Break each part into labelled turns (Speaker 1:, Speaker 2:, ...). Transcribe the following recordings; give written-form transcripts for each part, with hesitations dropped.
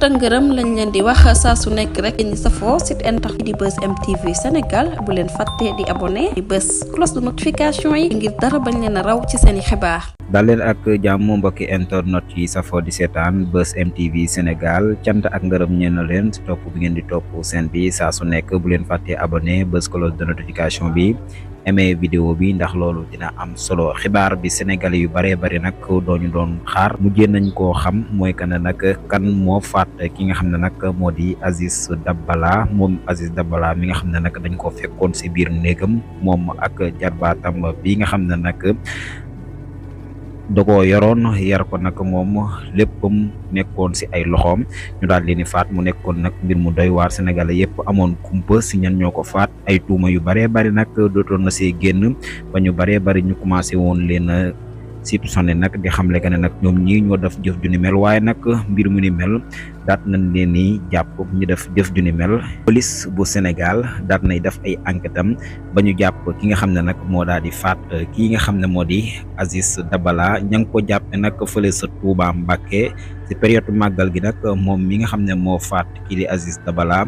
Speaker 1: ak ngërëm lañ leen di wax saa su nekk rek ñi safoo site internet di Buzz M TV Sénégal bu leen fàtte di abonné di bës cloche de notification yi ngir dara bañ leen a raw ci seeni xibaar.
Speaker 2: dal leen ak jàmm mbokki internet yi safoo di seetaan Buzz M TV Sénégal cant ak ngërëm ñeen na leen topp bi ngeen di topp seen bi saa su nekk bu leen fàtte abonné bës cloche de notification bi aimé vidéo bi ndax loolu dina am solo. xibaar bi sénégalais yu bare bari nag dooñu doon xaar mujjee nañ koo xam mooy que ne nag kan moo faat ki nga xam ne nag moo di Aziz Dabala moom Aziz Dabala mi nga xam ne nag dañ ko fekkoon si biir néegam moom ak jarbaatam bi nga xam ne nag da koo yoroon yar ko nag moom léppam nekkoon si ay loxoom ñu daal leen di faat mu nekkoon nag mbir mu doy waar sénégalais yëpp amoon kumpa si ñan ñoo ko faat ay tuuma yu baree bari nag dootoon na see génn ba ñu baree bari ñu commencé woon leen a soupçonné nag di xamle que ne nag ñoom ñii ñoo def jëf ju ni mel waaye nag mbir mu ni mel daat nañ leen ni jàpp ñu def jëf ju ni mel. police bu Sénégal daat nay def ay enquête am ba ñu jàpp ki nga xam ne nag moo daal di faat kii nga xam ne moo di Aziz Dabala ña ngi ko jàppe nag fële sa Touba Mbacké ci période màggal gi nag moom mi nga xam ne moo faat kii di Aziz Dabala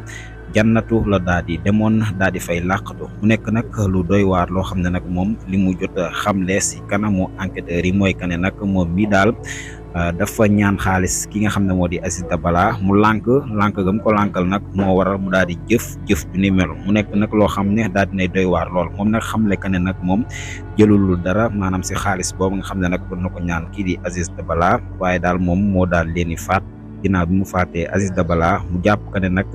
Speaker 2: jannatu la daal di demoon daal di fay làqatu mu nekk nag lu doy waar loo xam ne nag moom li mu jot a xamle si kanamu enquêteurs yi mooy que ne nag moom mi daal dafa ñaan xaalis ki nga xam ne moo di Aziz Dabala mu lànk gam ko lànkal nag moo waral mu daal di jëf ju ni mel mu nekk nag loo xam ne daal dinay doy waar lool moom nag xamle que ne nag moom jëlul dara maanaam si xaalis boobu nga xam ne nag doon na ko ñaan kii di Aziz Dabala waaye daal moom moo daal leen di faat ginnaaw bi mu faatee Aziz Dabala mu jàpp que ne nag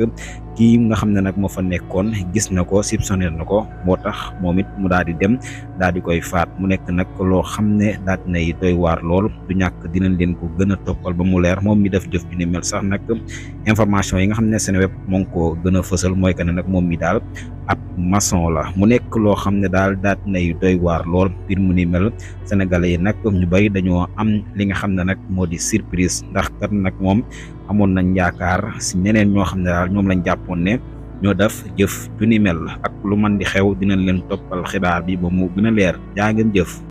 Speaker 2: kii nga xam ne nag moo fa nekkoon gis na ko soupçonné na ko moo tax moom it mu daal di dem daal di koy faat mu nekk nag loo xam ne daal di nay doy waar lool du ñàkk dinañ leen ko gën a toppal ba mu leer moom mi def jëf ju ni mel sax nag information yi nga xam ne Seneweb moo ngi ko gën a fësal mooy que ne nag moom mi daal ab maçon la mu nekk loo xam ne daal daal di nay doy waar lool mbir mu ni mel sénégalais yi nag ñu bari dañoo am li nga xam ne nag moo di surprise ndax kat nag moom amoon nañ yaakaar si ñeneen ñoo xam ne daal ñoom lañ jàppoon ne ñoo def jëf ju ni mel ak lu man di xew dinañ leen toppal xibaar bi ba mu gën a leer jaa ngeen jëf.